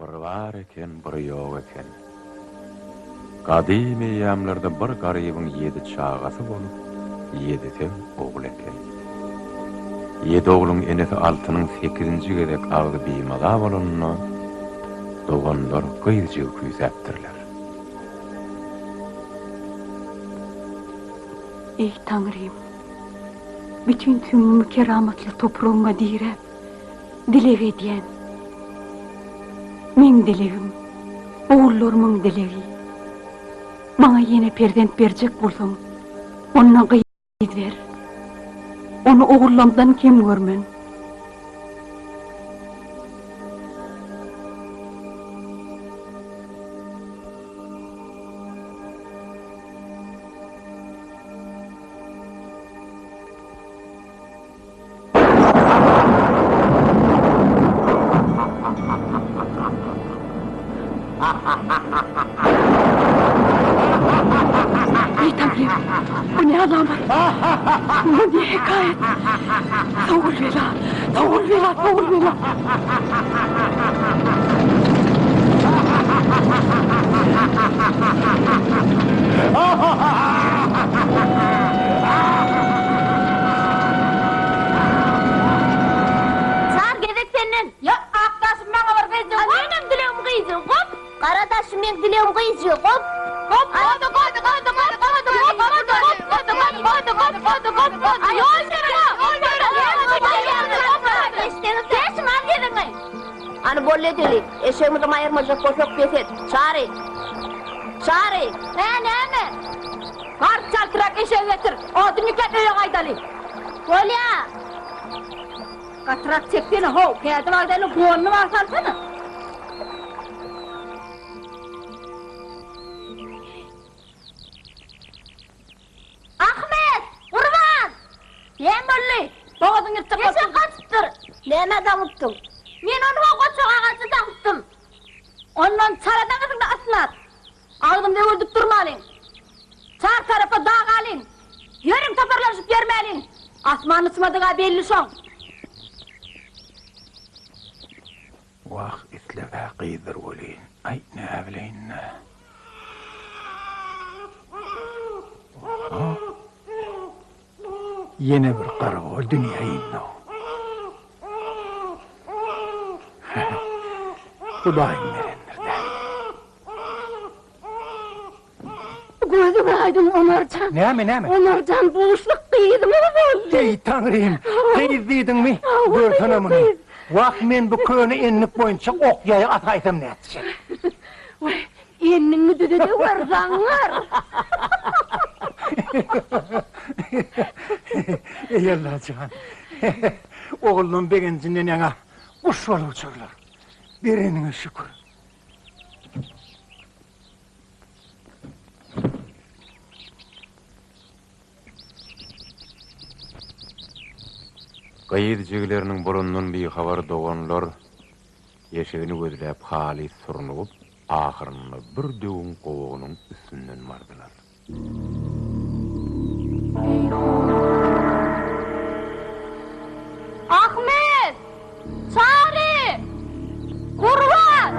Bir bar eken, bir ýok eken. Gadym eýýamlarda bir garybyň ýedi çagasy bolup, ýedisem ogul eken. Ýedi ogluň enesi Altynyň sekizinji gezek agzy bimaza bolanda, doganlar gyzjygy küýsäpdirler. Eý, Taňrym! Bütin süňňümi keramatly topragyňa diräp, dileg edýän. Meň dilegim, ogullarymyň dilegi. Maňa ýene perzent berjek bolsaň, onda gyz ber. Ony ogullamdan kem görmen. Eý Taňrym, bu ne alamat? Bu ne hekaýat? Sowul bela, sowul bela, sowul bela! Çar gezek senden. Ýa, ak daşym maňa bir gyzjyk gop. Menem dilegim gyzjyk gop. Gara daşym meň dilegim gyzjyk gop. Gop, gop, gop, gop, gop, gop, gop, gop, gop, gop, gop, gop, gop, gop. Ýol beriň, ýol beriň. Geçiň, al geziňi. Hany boldy edeli. Eşegimizi maýyrmajak bolsak bes et. Çary! Çary! Hä, näme? Bar, çaltrak eşegi getir. Odun ýükläp öýe gaýdaly. Bolýa. Gatyrak çeksene, how, kädi barda indi gonuny bar salsana. Ahmet! Gurban! Näme boldy? Bogazyň ýyrtjak bolupdyr. Eşek gaçypdyr. Nämä daňypdyň? Men ony ho goçak agaja daňypdym. Ondan çala daňasyň-da ysnat. Agzymyzy öwürdip durmalyň. Çar tarapa dagalyň. Ýörüň toparlanyşyp ýörmäliň. Asman uçmadyg-a belli şoň. Wah, isleg-ä gyzdyr welin, aý, näbileýin-dä. Oho! Ýene bir garagol dünýä indi-ow. Hudaýyň berendir-dä. Gözüň aýdyň Omarjan. Näme, näme? Omarjan buşluk gyzymyz boldy. Eý, Taňrym, gyz diýdiňmi? Görsene muny. Wah, men bu köne ennik boýunça ok-ýaýy ataýsam nätjek? Waý, enniňi düzede gör, zaňňar. Eý, Allajan. Ogullam begenjinden ýaňa guş bolup uçarlar. Bereniňe şükür. Gyz jigileriniň bolandan bihabar doganlar eşegini gözläp halys surnugyp, ahyrynda bir döwüň gowagynyň üstünden bardylar. Ahmet! Çary! Gurban!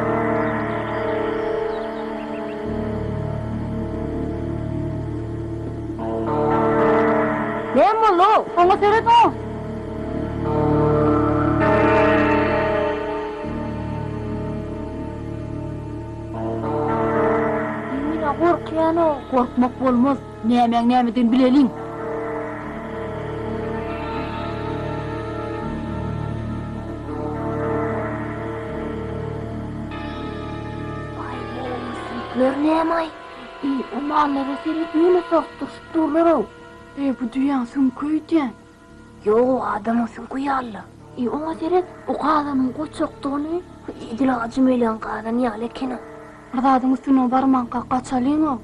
Näme boldy-ow? Oňa seret-ow! Men-ä gorkýan-ow. Gorkmak bolmaz. Nämäň nämedigini bileliň. Aý-ow, süňkler näme-aý? Eý, o mallara seret, ýöne sortduryşyp durlar-ow. Eý, bu düýäň süňki öýdýän. Ýog, adamyň süňki ýaly-la. Eý, oňa seret, o gazanyň goçakdygyny. Edil ajy melen gazan ýaly eken-ow. Bir zadyň üstüne barmanka gaçalyň-ow.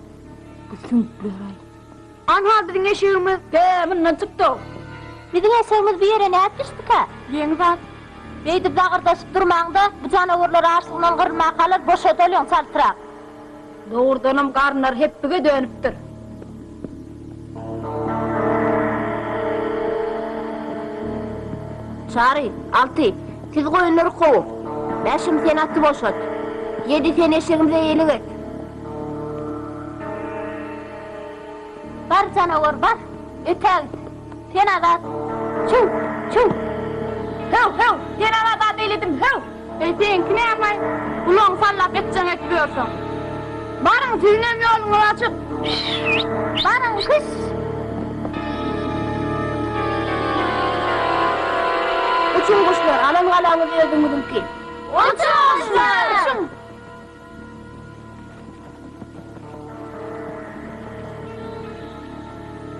Bu süňkler-aý. Anha biziň eşegimiz. Be, mundan çykdy-ow. Biziň eşegimiz bu ýere nädip düşdükä? Geň zat. Beýdip zagyrdaşyp durmaň-da, bu janawarlar açlygyndan gyrylmakalar, boşadalyň çaltrak. Dogrudanam garynlary hepbige dönüpdir. Çary, Alty, siz goýunlary kowuň. Bäşim, sen aty boşat. Ýedi sen eşegimize eýelik et. Bar janawar, bar! Ötägit! Sen azat! Çüw! Çüw! Höw, höw! Sen azat eýledim, höw! Eý, seňki näme-aý? Gulagyňy sallap etjeňi edip ýörsüň. Baryň, siziňem ýoluňyz açyk! Baryň, kyş! Uçuň guşlar, alan galaňyz özüňiziňki. Uçuň guşlar! Uçuň!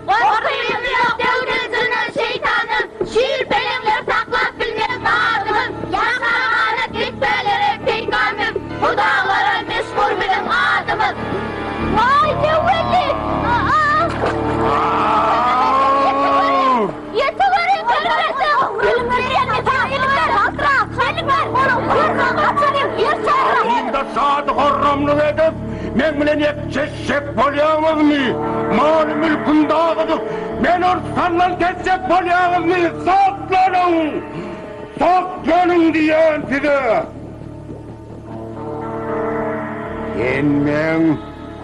Gorkymyz ýok döwden, jyndan, şeýtandan, Şir-peleňler saklap bilmez dadymyz. Ýaşamana depelere peýkamyz, Bu daglara meşhur biziň adymyz. Waý, Döwbelli! Munda şady-horramlyk edip, meň bilen ekjeşjek bolýaňyzmy? Maly-mülküm dagydyp, meni ortandan kesjek bolýaňyzmy? Saklanyň! Saklanyň diýýän size! Sen meň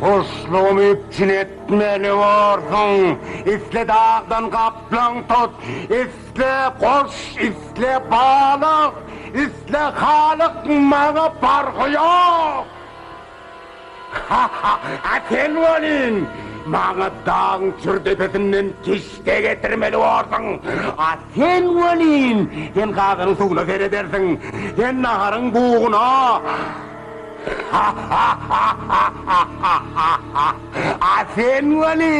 hoşlugymy üpjün etmeli borsuň. Isle dagdan gaplaň tut, isle guş, isle balyk, isle halyk, maňa parhy ýok. Ha-ha, a sen welin, maňa dagyň çür depesinden kişde getirmeli borsuň. A sen welin, sen gazanyň suwuna seredersiň, sen naharyň buguna. Ha-ha-ha-ha-ha-ha-ha! A sen weli,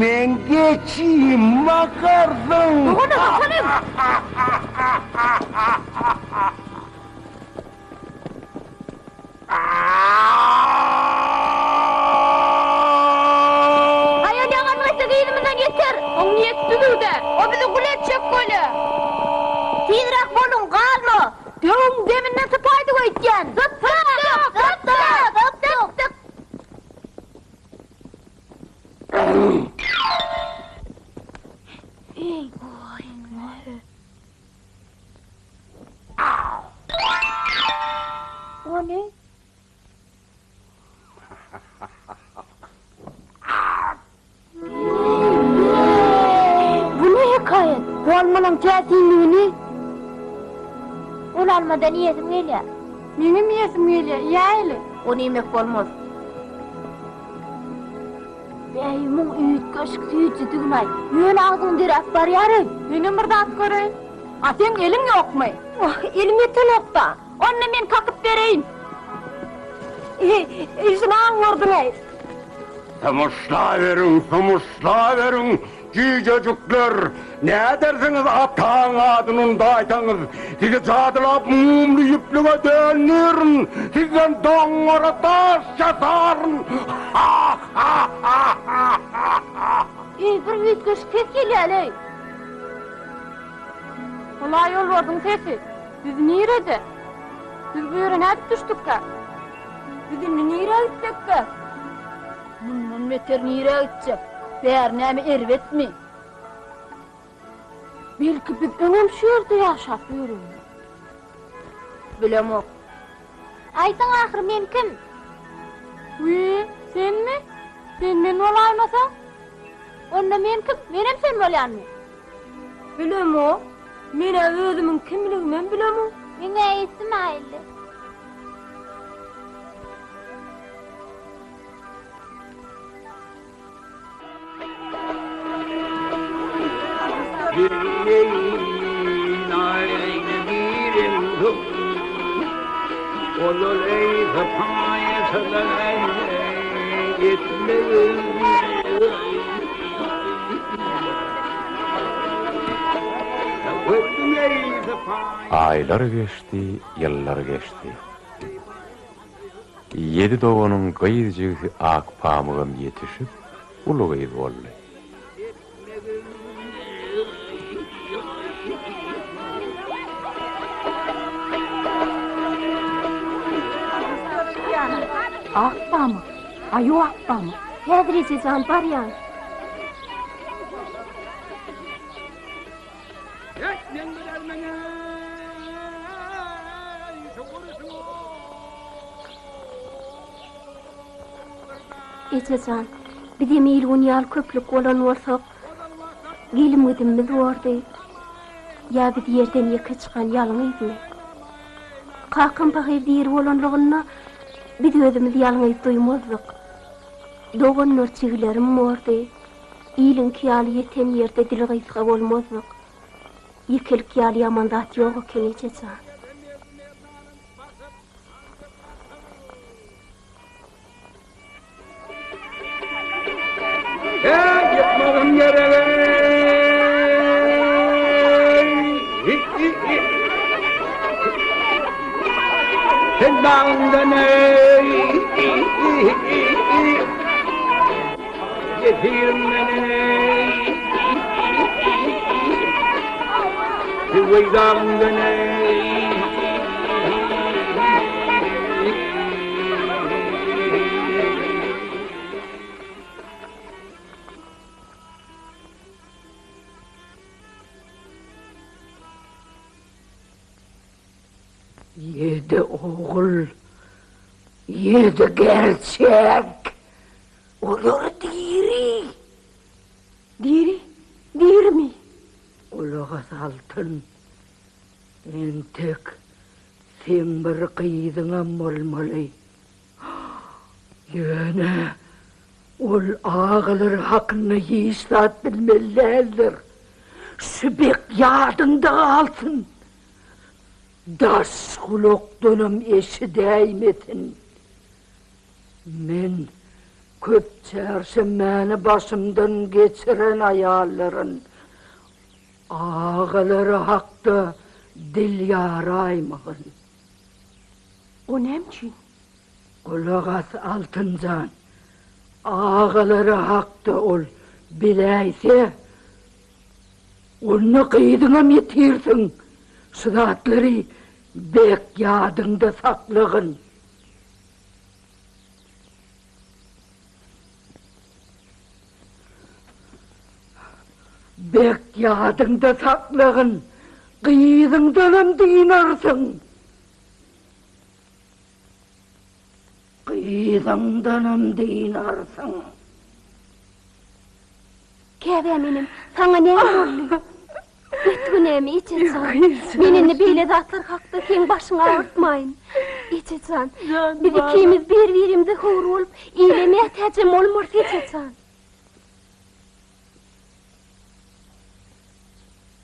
meň geçim bakarsyň. Dogana bakalyň! Aýal ýaňanyň etse yzymyzdan ýeter. Oň niýeti düzüw-dä. O bizi gul etjek bolýa. Tizräk boluň, galma! Döwüň deminden sypaýdyk öýtýän. Sypdyk! Sypdyk! Sypdyk! Ony Bu ne hekaýat? Bu almalaň täsinligini. Ol almadan iýesim gelýär. Meňem iýesim gelýär, iýäýeli. Ony iýmek bolmaz. Bäý, muň üýtgeşik süýjüdigini-aý. Ýöne agzyň deräp barýar-eý. Menem bir zat göreýin. A seň eliň ýokmy? Wah, elim ýetenok-da. Onda men kakyp bereýin. Şuny-a gördüň-eý. Sumuşlaweriň, sumuşlaweriň, jüýjejikler! Nädersiňiz ataň adyny undaýsaňyz? Sizi jadylap mumly ýüplüge döndirin, sizden doňňara daş ýasaryn! Ha-ha-ha-ha-ha! Eý, bir üýtgeşik ses gelýär-leý. Ol-a ýolbarsyň sesi. Biz nirede? Biz bu ýere nädip düşdükkä? Biz indi nirä gitsekkä? Mundan beter nirä gitjek? Bäri näme erbetmi? Belki biz öňem şu ýerde ýaşap ýörendir. Bilemok. Aýtsaň ahyry men kim? Wiý, senmi? Sen men bolaýmasaň? Onda men kim? Menem sen bolýanmy? Bilemok. Men-ä özümiň kimligimem bilemok. Meň-ä esim aýyldy. Aýlar geçdi, ýyllar geçdi. Ýedi doganyň gyz jigisi Akpamygam ýetişip, uly gyz boldy. Akpamyk, aýu Akpamyk. Häzir eje jan, barýan. Eje jan, bizem il-gün ýaly köplük bolan bolsak, gelim-gidimimiz bordy. Ýa biz ýerden ýeke çykan ýalňyzmy? Kakam pahyr diri bolanlygynda biz özümizi ýalňyz duýmazdyk. Doganlar jigilerim bordy. Iliňki ýaly ýeten ýerde dili gysga bolmazdyk. Ýekelik ýaly ýaman zat ýok eken eje jan. Heý, ýykmagym gereg-eý! Sen dagyňdan-eý! Ýesirim men-eý! Tüweý dagyňdan-eý! Ýedi ogul, ýedi gerçek. Olar diri. Diri? Dirimi? Gulak as Altyn. Entek seň bir gyzyňam bolmaly. Ýöne ol agalary hakynda hiç zat bilmeli däldir. Şu bek ýadyňda galsyn. Daş gulakdanam eşidäýmesin. Men köp çärşenbäni başymdan geçiren aýallaryn. Agalary hakda dil ýaraýmagyn. O näme üçin? Gulak as, Altynjan. Agalary hakda ol biläýse, onda gyzyňam ýitirsiň. Şu zatlary bek ýadyňda saklagyn. Bek ýadyňda saklagyn, gyzyňdanam dynarsyň. Gyzyňdanam dynarsyň. Käbäm inim, saňa näme boldy? Et günämi, eje jan. Men indi beýle zatlar hakda seň başyňy agyrtmaýyn. Eje jan, biz ikimiz bir-birimize höwür bolup, ile mätäjem bolmarys, eje jan.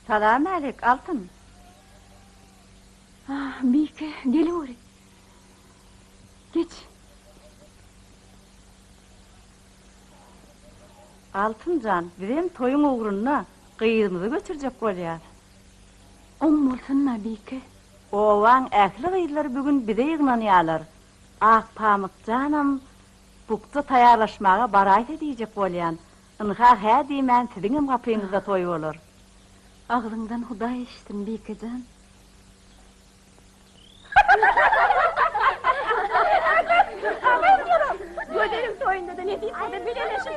Salam-älek, Altyn. Ah, Bike, geleweri. Geç. Altyn jan, bizem toýuň ugrunda gyzymyzy göçürjek bolýas. Om bolsun-da, Bike. Obaň ähli gyzlary bu gün bize ýygnanýarlar. Akpamyk janam bukja taýýarlaşmaga baraýsa diýjek bolýan. Ynha, hä diýmän siziňem gapyňyzda toý bolar. Agzyňdan Hudaý eşitsin, Bike jan. Gözeliň toýunda-da nesip bolsa bileleşip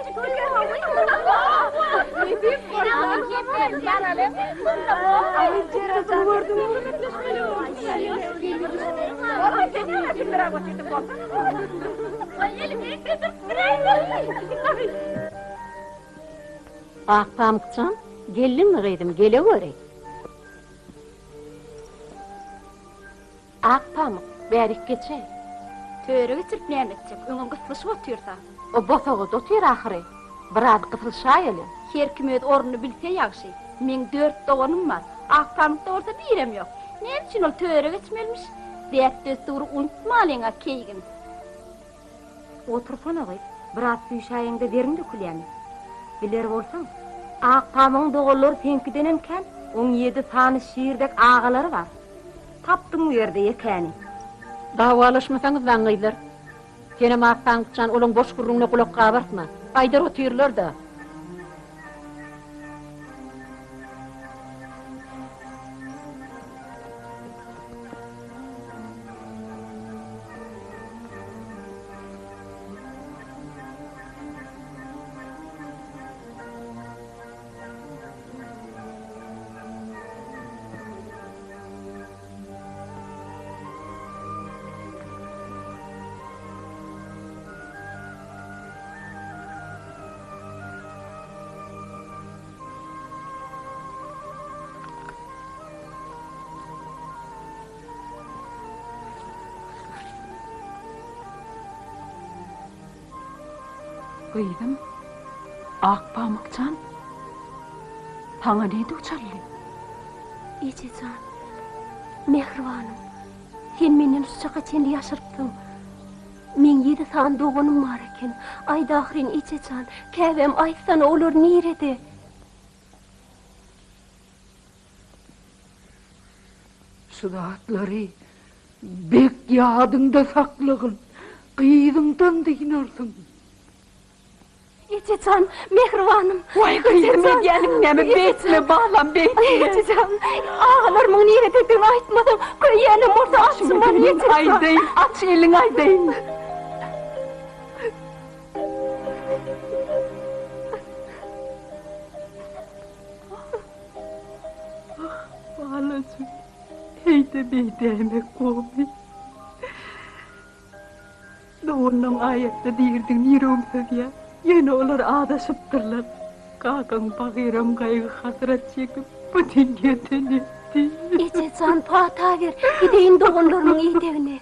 Akpamykjan, geldiňmi gyzym, geleweri. Akpamyk, bärik geçäý. Töre geçirip näme etjek, öňem gyslyşyp otyrsa. O bosagada otyr ahyry. Biraz gysylşaýaly. Her kim öz ornuny bilse ýagşy. Meň dört doganym bar. Akpamykda bolsa birem ýok. Näme üçin ol töre geçmelimiş? Däp-dessury unutmalyň-a, keýgim. Otursana gyz, biraz süýşäýeňde deriň dökülýämi? Biler bolsaň, Akpamygyň doganlary seňkidenem kän, oň ýedi sany şir dek agalary bar. Tapdyň bu ýerde ýekäni. Dawalaşmasaňyzlaň gyzlar. Senem Akpamykjan olaň boş gürrüňine gulak gabartma. Aýdar otyrlar-da. Gyzym, Akpamyk jan, saňa ne duçaldy? Eje jan, mähribanym, sen menden şu çaka çenli ýaşyrypsyň. Meň ýedi sany doganym bar eken. Aýt ahyryn, eje jan, käbäm, aýtsana, olar nirede? Şu zatlary bek ýadyňda saklagyn, gyzyňdan dynarsyň. Eje jan, mähribanym. Waý gyzym, edýäniň näme, beýtme, balam, beýtme. Eje jan, agalarymyň nirededigini aýtmasaň, köýýänem bolsa açman, eje jan. Aýdaýyn, aç eliňi aýdaýyn. Ah, balajyk, heý-de beýdäýmek gowumy? Doganlaň aýatda diridigini ýüregim syzýar. Ýöne olar azaşypdyrlar. Kakaň pahyram gaýgy-hasrat çekip, bu dünýeden ötdi. Eje jan, pata ber, gideýin doganlarymyň idegine.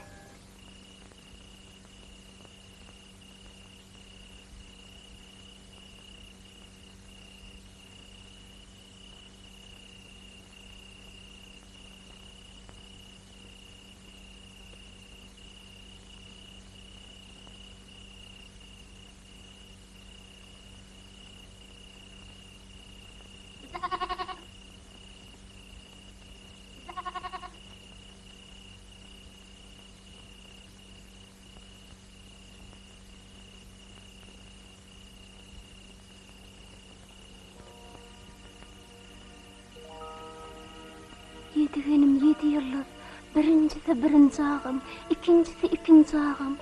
Ýedigenim ýedi ýyldyz, birinjisi birinji agam, ikinjisi ikinji agam,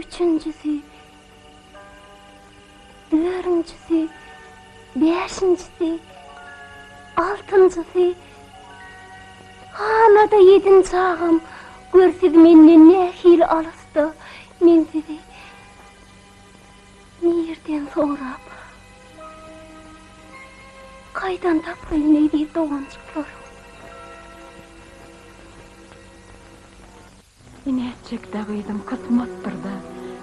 üçünjisi, dördünjisi, bäşinjisi, altynjysy, hana-da ýedinji agam, gör siz menden nähili alysda, men sizi Nirden sorap, kaýdan tapaýyn eziz doganjyklarym? Nätjek-dä gyzym, kysmatdyr-da.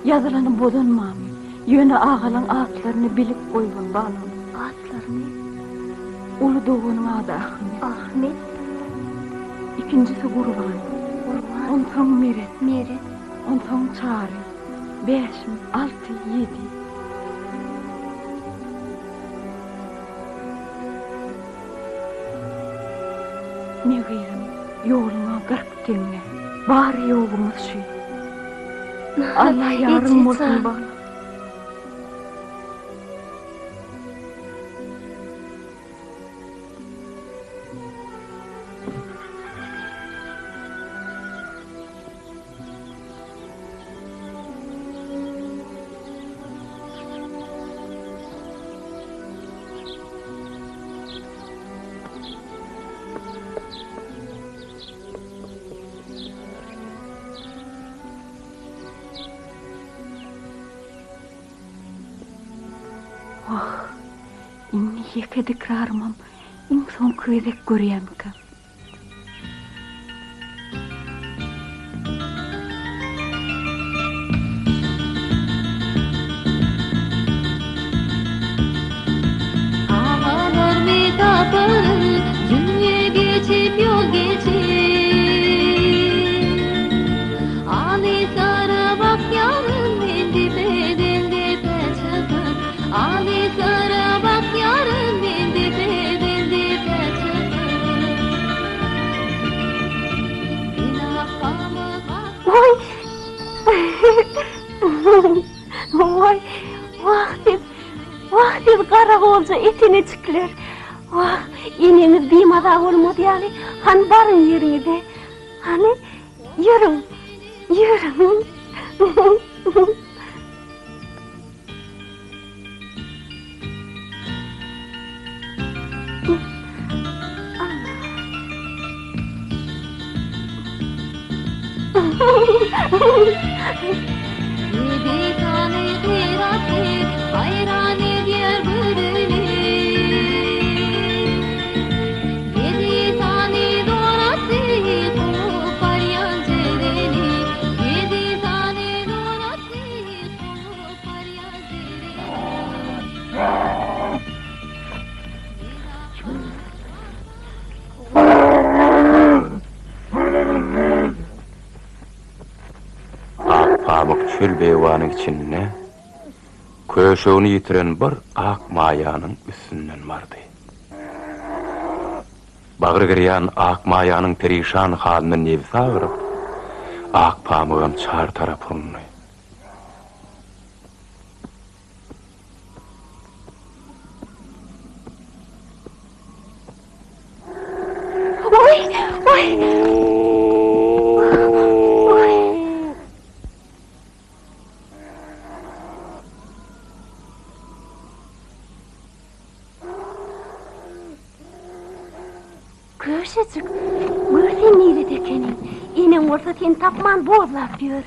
Ýazylany bozanmamy? Ýöne agalaň atlaryny bilip goýgun, balam. Atlaryny? Uly doganyň ady Ahmet. Ahmet. Ikinjisi Gurban. Gurban. Onsoň Meret. Meret. Onsoň Çary. Bäşim, alty, ýedi. Me gyzym, ýoluňa 40 teňňe. Bary-ýogumyz şu. Alla ýaryň bolsun, balam. Wah, indi ýeke dikrarymam iň soňky gezek görýänmikäm? Agalarmy taparyn, Dünýe geçip, ýol geçip. Alyslara bakýaryn, men depeden depä çykyp. Alyslara bakýaryn, men depeden depä çykyp. Men akgamyk Waý! Waý! Wah siz! Wah siz garagolja etenejikler! Wah, eneňiz bimaza bolmaz ýaly, hany baryň ýeriňize. Hany, ýörüň, ýörüň. Ýedi sany gyraty haýran edýär göreni. Ýedi sany doraty kowup barýan jereni. Ýedi sany doraty kowup barýan jereni. Akpamyk çöl-beýewanyň içinde köşegini ýitiren bir ak maýanyň üstünden bardy. Bagry girýan Akmaýanyň perişan halyna nebsi agyryp, Akpamygam çar tarapa urundy. Oý, oý! Oý! Köşejik, gör sen nirede ekeniň. Eneň bolsa seni tapman bozlap ýör.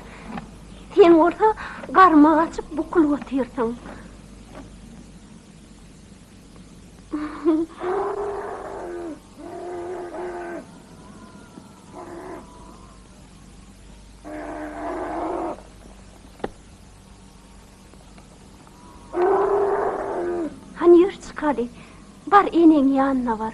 Sen bolsa garma gaçyp bukulyp otyrsyň. Hany ýör çykaly. Bar eneň ýanyna bar.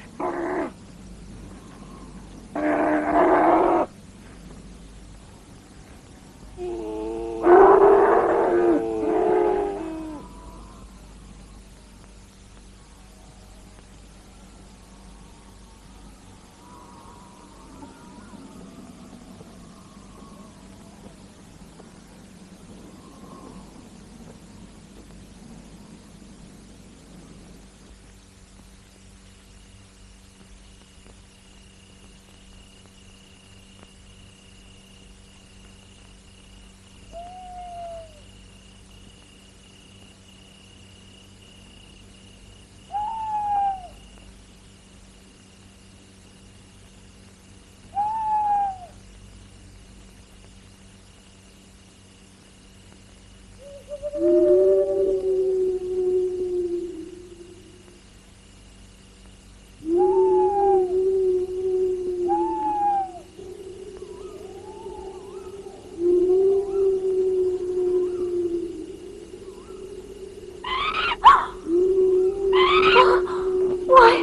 Waý,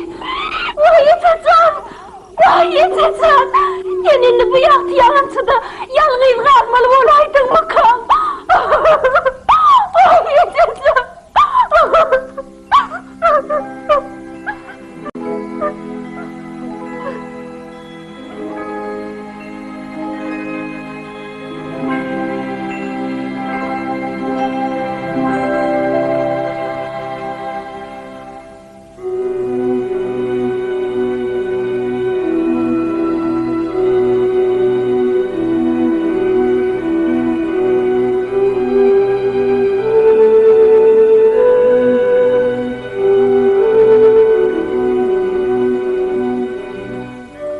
waý ejejan! Waý ejejan! Sen indi bu ýagty ýalançyda ýalňyz galmaly bolaýdyňmykaň? Waý ejejan!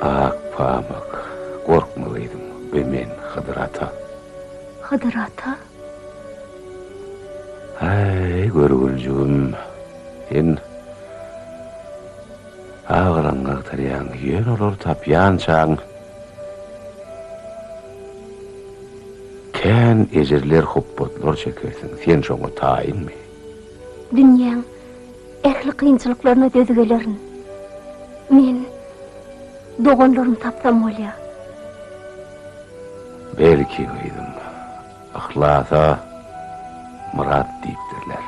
Ak pamyk, gorkma gyzym, bu men, Hydyr ata. Hydyr ata? Häý, görgüljigim, sen agalaňňy agtarýaň, ýöne olary tapýançaň kän ejirler, hupbatlar çekersiň, sen şoňa taýynmy? Dünýäň ähli kynçylyklaryna döz gelerin. Men doganlarymy tapsam bolýar. Belki, gyzym, yhlasa myrat diýipdirler.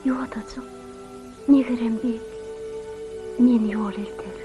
Ýodajyk, megerem beýik, meni ýol elter.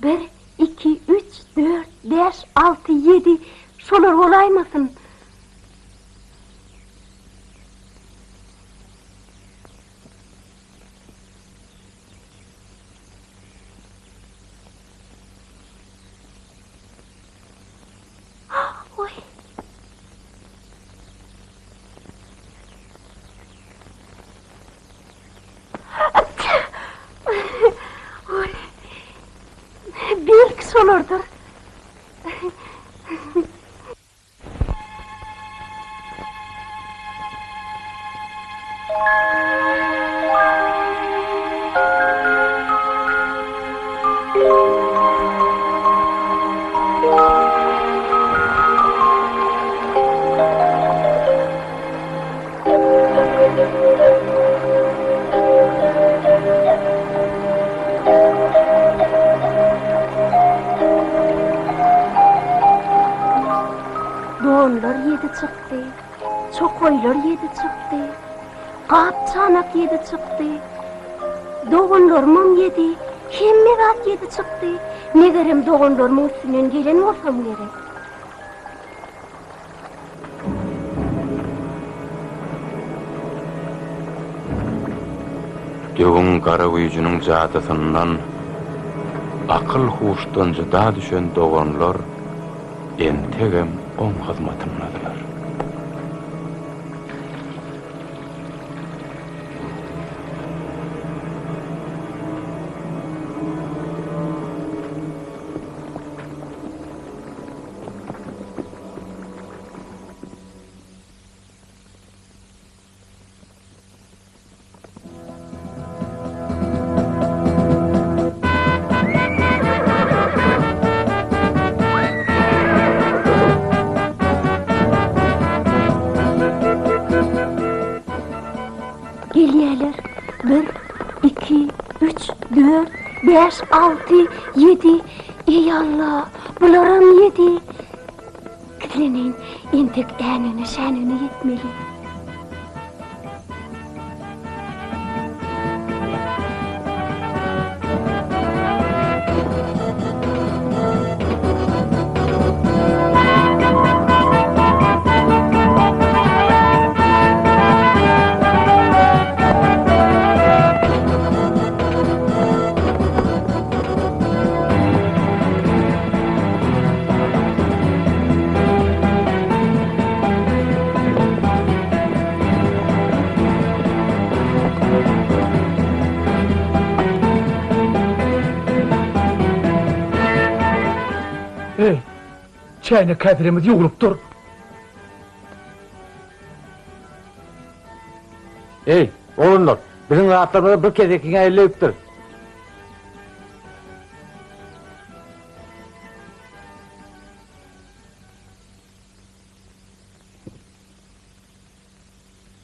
Bir, iki, üç, dört, bäş, alty, ýedi, şolar bolaýmasyn? Oý. Oý. Belki şolardyr. Donlar ýedi çykdy, çokaýlar ýedi çykdy, gap-çanak ýedi çykdy, doganlarymam ýedi, hemme zat ýedi çykdy. Megerem doganlarymyň üstünden gelen bolsam gerek. Döwüň gara güýjüniň jadysyndan akyl-huşdan jyda düşen doganlar entegem oň hyzmatyndadylar. Gelýärler. Bir, iki, üç, dört, bäş, alty, ýedi. Eý, Alla, bularam ýedi. Gizleneýin, entek änigine-şänigine ýetmeli. Eý, çäýnek-käselerimiz ýuwulyp dur. Eý, oglanlar, biziň zatlarymyza bir kesekiň-ä eli degipdir.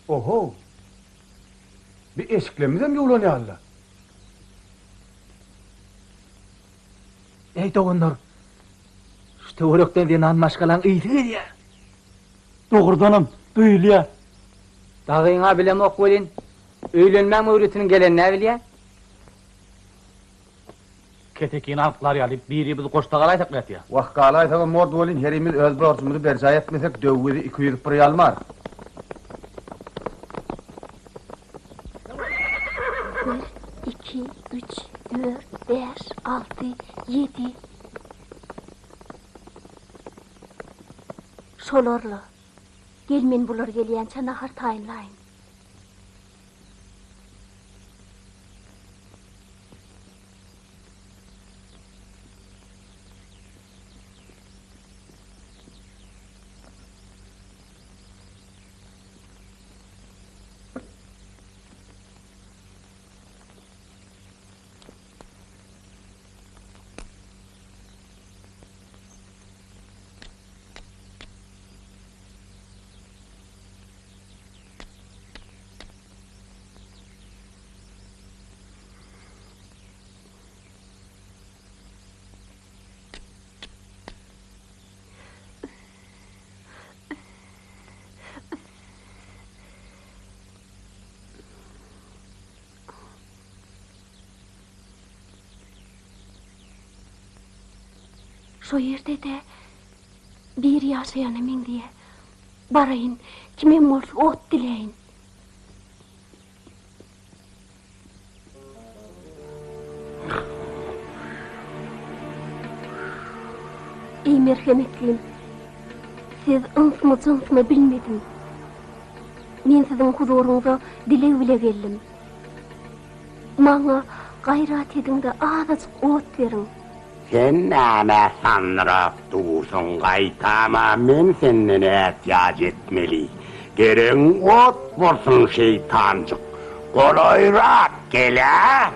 Ohow! Bi eşiklerimizem ýuwlan ýaly-la. Eý, doganlar, şu töwerekden zenan maşgalaň ysy gelýär. Dogrudanam, duýulýar. Dagyň-a bilemok welin, öýlenmäň möwritiniň gelenini-ä bilýän. Kesekini alklar ýaly birimiz goşda galaýsak nätýä? Wah, galaýsagam bordy welin, herimiz öz borjumyzy berjaý etmesek, döw bizi iki ýüzüp bir ýalmar. Bir, iki, üç, dört, bäş, alty, ýedi. Şolar-la. Gel men bular gelýänçä nahar taýynlaýyn. Şo ýerde-de biri ýaşaýana meňzeýär. Baraýyn, kimem bolsa ot diläýin. Eý merhemetlim, siz ynsmy-jynsmy bilmedim. Men siziň huzuryňyza dileg bile geldim. Maňa gaýrat ediň-de azajyk ot beriň. Sen nämä sandyrap dursuň, gaýtama men senden ätiýaç etmeli. Geregiň ot bolsun şeýtanjyk. Golaýrak gel-ä!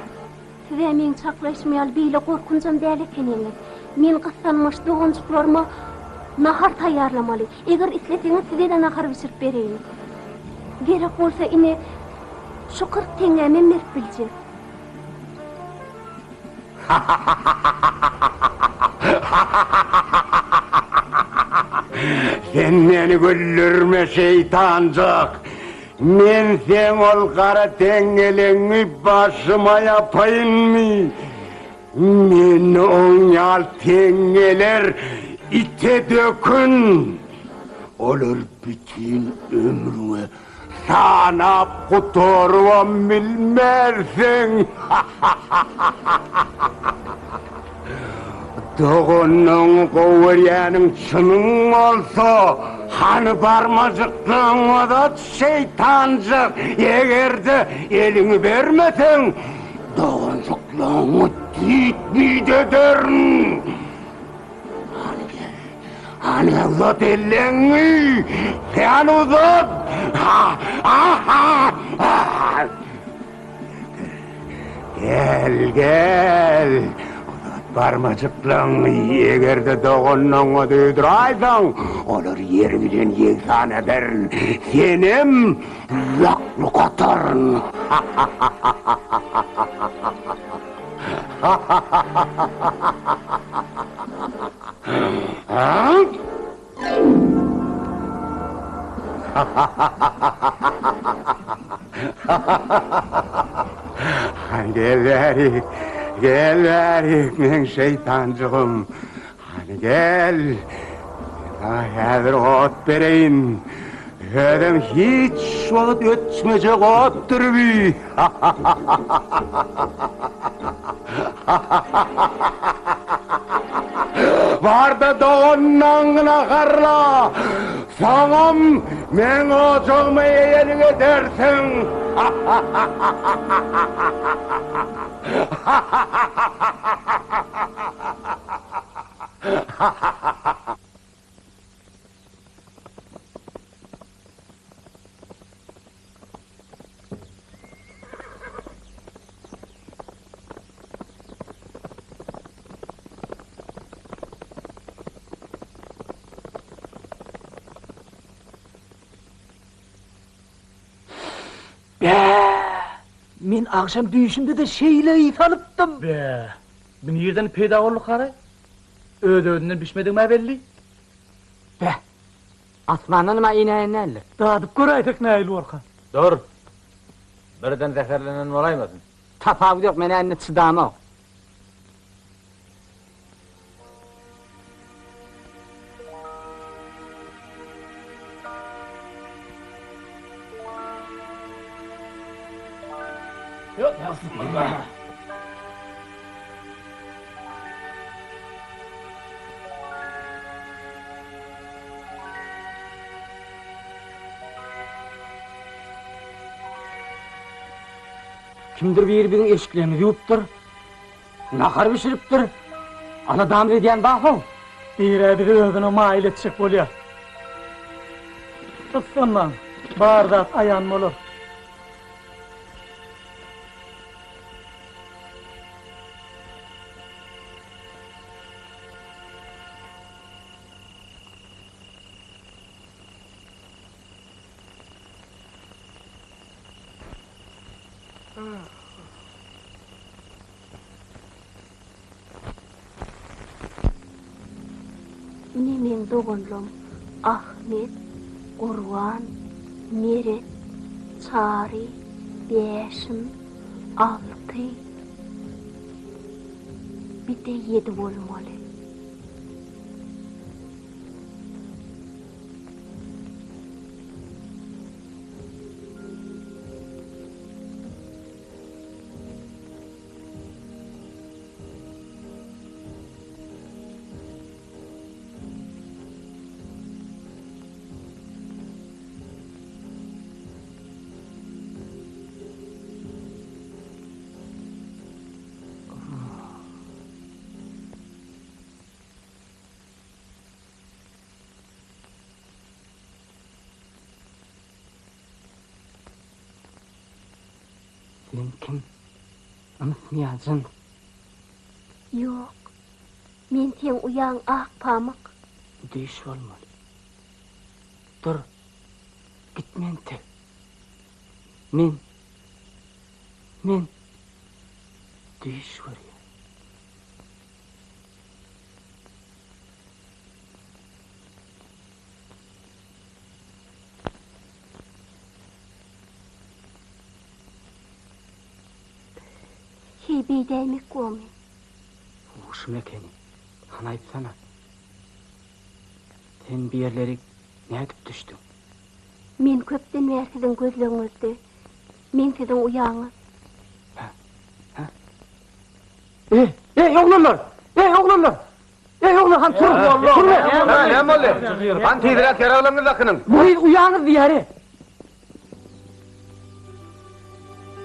Siz-ä meň çaklaýşym ýaly beýle gorkunjam däl ekeniňiz. Men gyssanmaç doganjyklaryma nahar taýýarlamaly. Eger isleseňiz size-de nahar bişirip bereýin. Gerek bolsa ine, şu 40 teňňämem berip biljek. Sen meni güldürme şeýtanjyk! Men seň ol gara teňňeleňňi başyma ýapaýynmy? Mende oň ýaly teňňeler ite dökün! Olar bütin ömrüňe sanap gutarybam bilmersiň! Doganyňy gowy görýäniň çynyň bolsa, hany barmajyklaryňy uzat, şeýtanjyk! Eger-de eliňi bermeseň, doganjyklaryňy düýt-müýt ederin! Hany gel, hany uzat elleňi! Sen uzat! Ha-ha-ha! Gel, gel! Uzat barmajyklaryňy, eger-de doganyňa duýduraýsaň, olary ýer bilen ýegsan ederin, senem ýaklyk ataryn! Hany gel bärik, gel bärik, meň şeýtanjygym. Hany gel. Men saňa häzir ot bereýin. Özem hiç wagt öçmejek otdur bi. Bar-da doganlaňňy naharla, soňam meň ojagyma eýelik edersiň. Bä! Men agşam düýşümde-de şeýle ys alypdym. Bä! Bu nirden peýda boldy haraý? Öz-özünden bişmedigim-ä belli. Bä! Asmandanam-a inäýen däldir. Dadyp göräýsek nähili borka? Dur! Birden zäherlenen bolaýmasyn? Tapawudy ýok, men-ä indi çydamok. Kimdir biri biziň eşiklerimizi ýuwupdyr, nahar bişiripdir. Aladamyzy edýän bar-how. Bir-ä bizi özüne maýyl etjek bolýar. Gyssanmaň, bar zat aýan bolar. Ine meň doganlam Ahmet, Gurban, Meret, Çary, Bäşim, Alty, bir-de ýedi bolmaly. Sen kim? Ynsmy ýa jyns? Ýok. Men seň uýaň Akpamyk. Bu düýş bolmaly. Dur. Gitme entek. Men. Men. Düýş görýän. Heý, beýdäýmek bormy? Huşum ekeni. Hany aýtsana. Sen bu ýerlerik nädip düşdüň? Men köpden bäri siziň gözlegiňizde. Men siziň uýaňyz. Hä? Hä? Eý, eý, oglanlar! Eý, oglanlar! Eý, oglan, han turuň! Turuň! Näme boldy? Han tizräk ýaraglaryňyzy dakynyň! Bu gyz uýaňyz diýýär-e!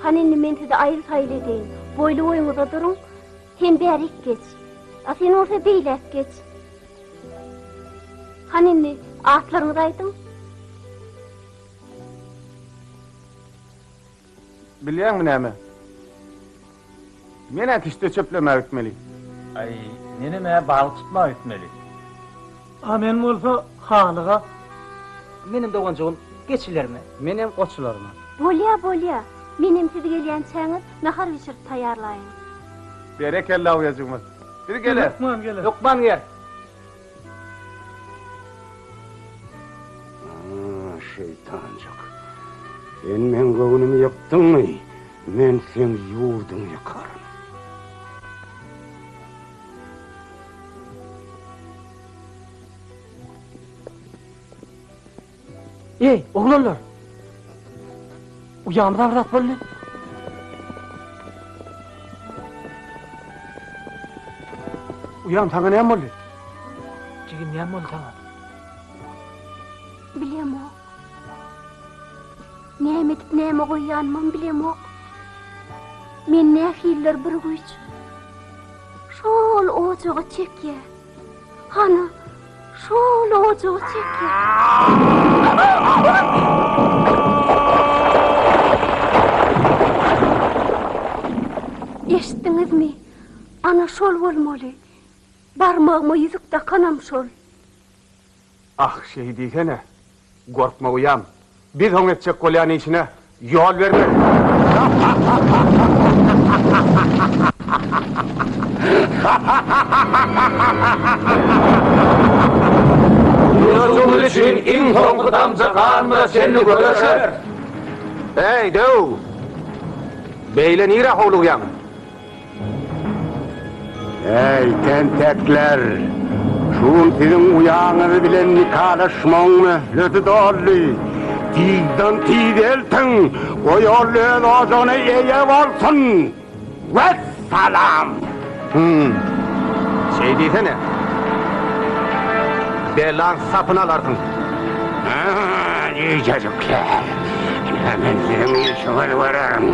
Hany indi men sizi aýyl-saýyl edeýin. Boýly-boýuňyza duruň. Sen bärik geç. A sen bolsa beýläk geç. Hany indi atlaryňyzy aýdyň. Bilýäňmi näme? Men-ä kişde çöplemäge gitmeli. Aý, menem-ä balyk tutmaga gitmeli. A men bolsa halyga. Menem doganjygym geçilerime. Menem goçularyma. Bolýa, bolýa. Menem siz gelýänçäňiz nahar bişirip taýýarlaýyn. Berekella uýajygymyz. Biz geleris. Hökman geleris. Hökman gel. Şeýtanjyk. Sen meň göwnümi ýykdyňmy, men seň ýurduňy ýykaryn. Eý, oglanlar! Uýamyza bir zat boldy. Uýam, saňa näme boldy? Jigim, näme boldy saňa? Bilemok. Näme edip näme goýýanymam bilemok. Men nähilidir bir güýç şol ojaga çekýär. Hany, şol ojaga çekýär. Eşitdiňizmi? Ana şol bolmaly. Barmagyma ýüzük dakanam şol. Ah, şeý diýsene. Gorkma uýam. Biz oň etjek bolýan işine ýol bermeris. Ýurjumyz üçin iň soňky damja ganymyza çenli göreşeris. Eý, döw! Beýle nirä howlugýaň? Eý, tentekler! Şu gün siziň uýaňyz bilen nikalaşmagyň möhleti doldy. Tizden-tiz eltiň, goý ol öz ojagyna eýe bolsun! Wessalam! Hüm. Şeý diýsene. Belaň sapyny alarsyň. Jüýjejikler! Ine, men siziň işiňizi görerin.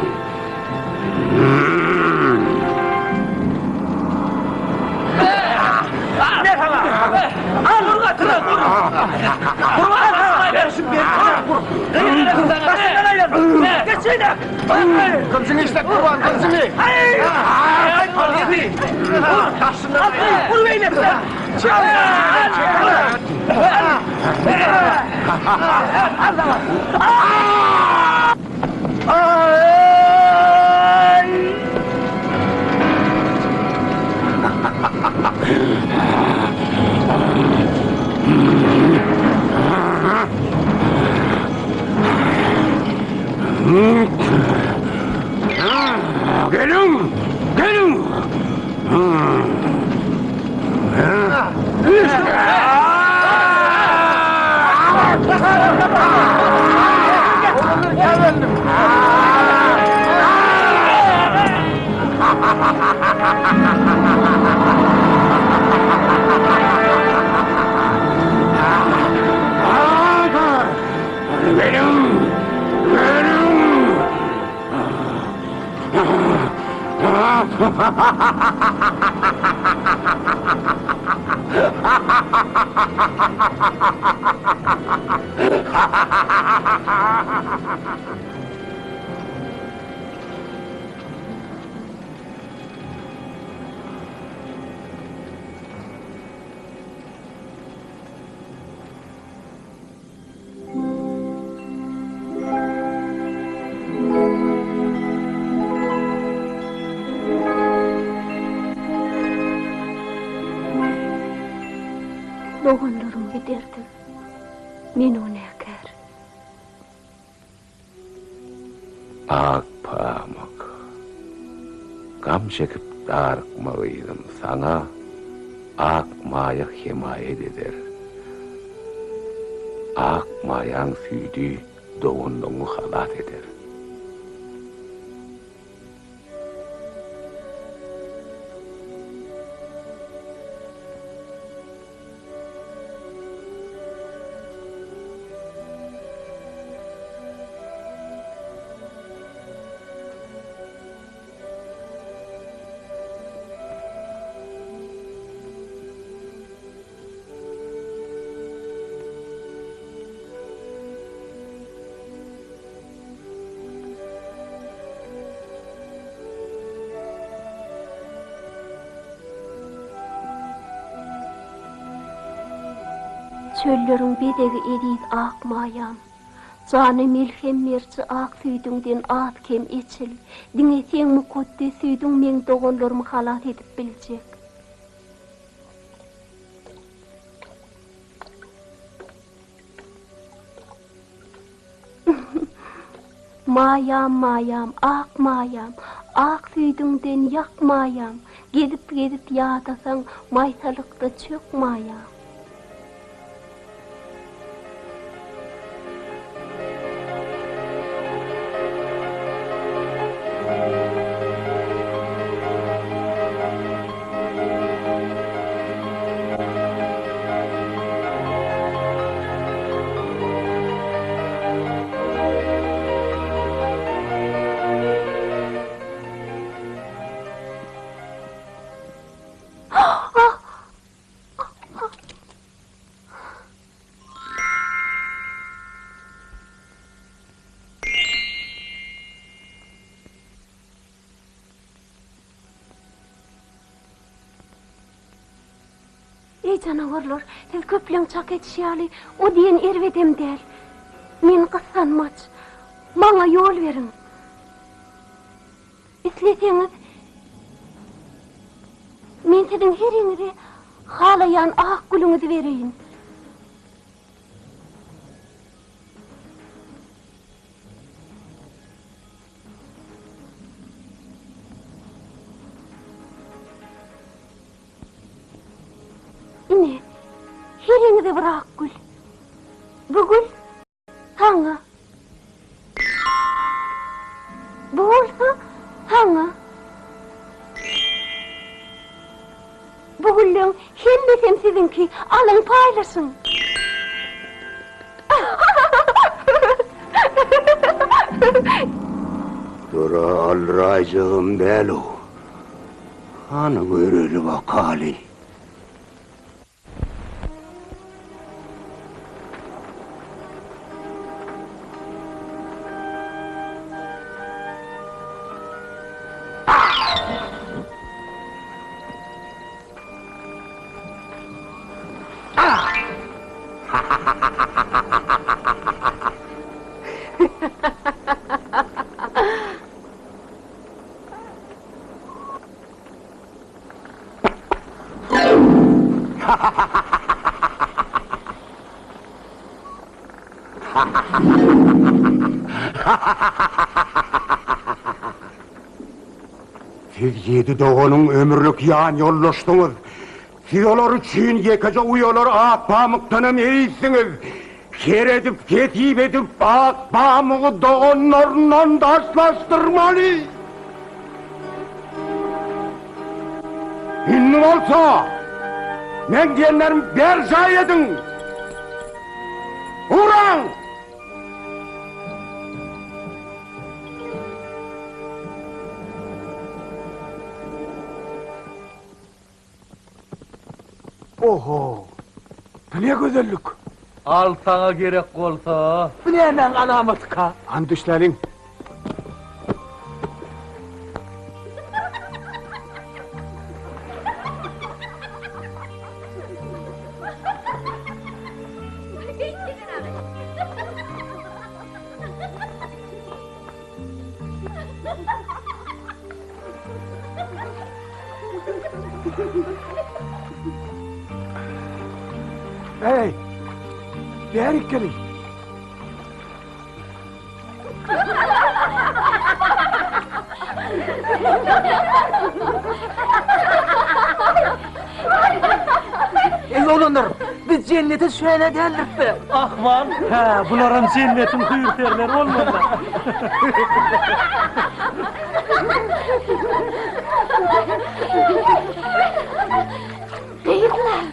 Gylyjyňy işlet Gurban, gylyjyňy! Geliň! Geliň! Geliň! Geliň! Doganlarym giderdim. Men günäkär. Ak pamyk. Gam çekip darykma gyzym, saňa ak maýa hemaýat eder. Ak maýaň süýdi doganlygyňy halas eder. Çölleriň bezegi eziz ak maýam. Jana melhem beriji ak süýdüňden az-kem eçil. Diňe seň mukaddes süýdüň meň doganlarymy halas edip biljek. Maýam, maýam, ak maýam, Ak süýdüňden ýak maýam, Gezip-gezip ýadasaň, Maýsalykda çök maýam. Eý janawarlar, siz köpleň çak edişi ýaly, o diýen erbedem däl. Men gyssanmaç. Maňa ýol beriň. Isleseňiz, men siziň heriňize halaýan ak gülüňizi bereýin. Ine, heriňize bir ak gül. Bu gül saňa. Bu bolsa saňa. Bu gülleň hemmesem siziňki, alyň paýlaşyň. Dura alraýjagam däl-ow. Hany göreli bakaly. Siz ýedi doganyň ömürlik ýan ýoldaşdyňyz. Siz olar üçin ýekeje uýalar Akpamykdanam eýsiňiz. Her edip, hesip edip Akpamygy doganlaryndan daşlaşdyrmaly. Indi bolsa, meň diýenlerimi berjaý ediň! Uraň! Oho! Bu ne gözellik! Al saňa gerek bolsa. Bu nämäň alamatyka? Hany düşläliň. Eý! Bärik geliň. Eý oglanlar, biz jennete düşýän-ä däldiris-dä. Ahmal. Hä, bularam jennetiň hüýr-perileri bolmaly. Gyzlar!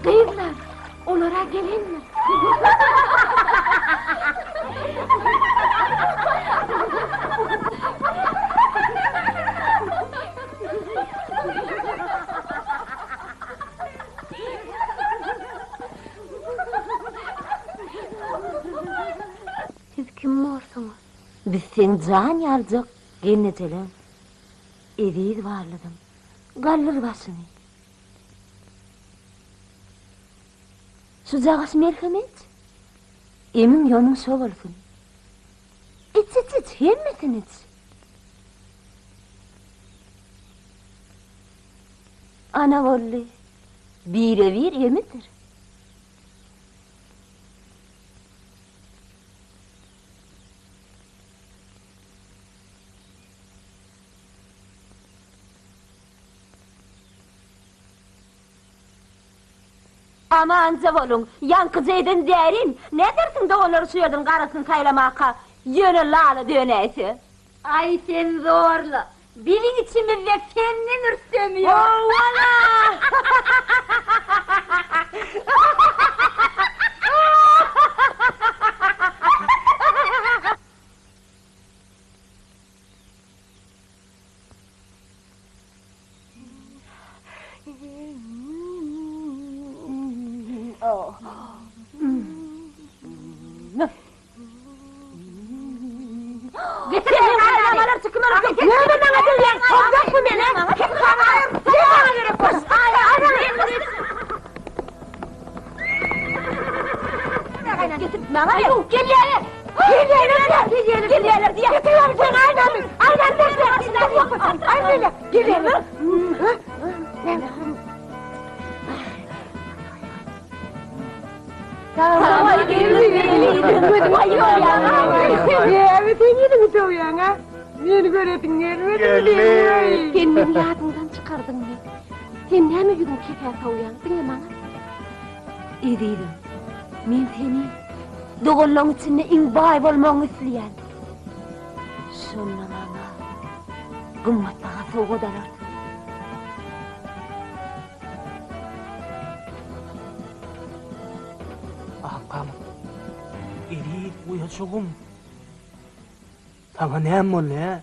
Gyzlar! Olar-a gelendir. Siz kim borsuňyz? Biz seň jan ýaljak gelnejeleň. Eziz barlygym, galdyr başyňy. Şujagaş melhem iç. Emiň ýonuň şo bolsun. Iç, iç, iç, hemmesini iç. Ana boldy. Bire-bir emidir. Amanja boluň, ýaňkyja eden därim, nädersiň doganlary şu ýerden garasyny saýlamaka, ýöne lala dönäýse. Aý sen zorla, biziň içimizde senden rüstem ýok. Howala! Meni göresiň gelmedimi? Geldi. Sen meni ýadyňdan çykardyňmy? Sen näme ýüzüňi kesä sowýaň? Diňe maňa. Ezizim, men seni doganlaň içinde iň baý bolmagyňy isleýän. Şonda maňa gymmatbaha sowgat alarsyň. Akpamyk, eziz uýajygym, saňa näme boldy, hä?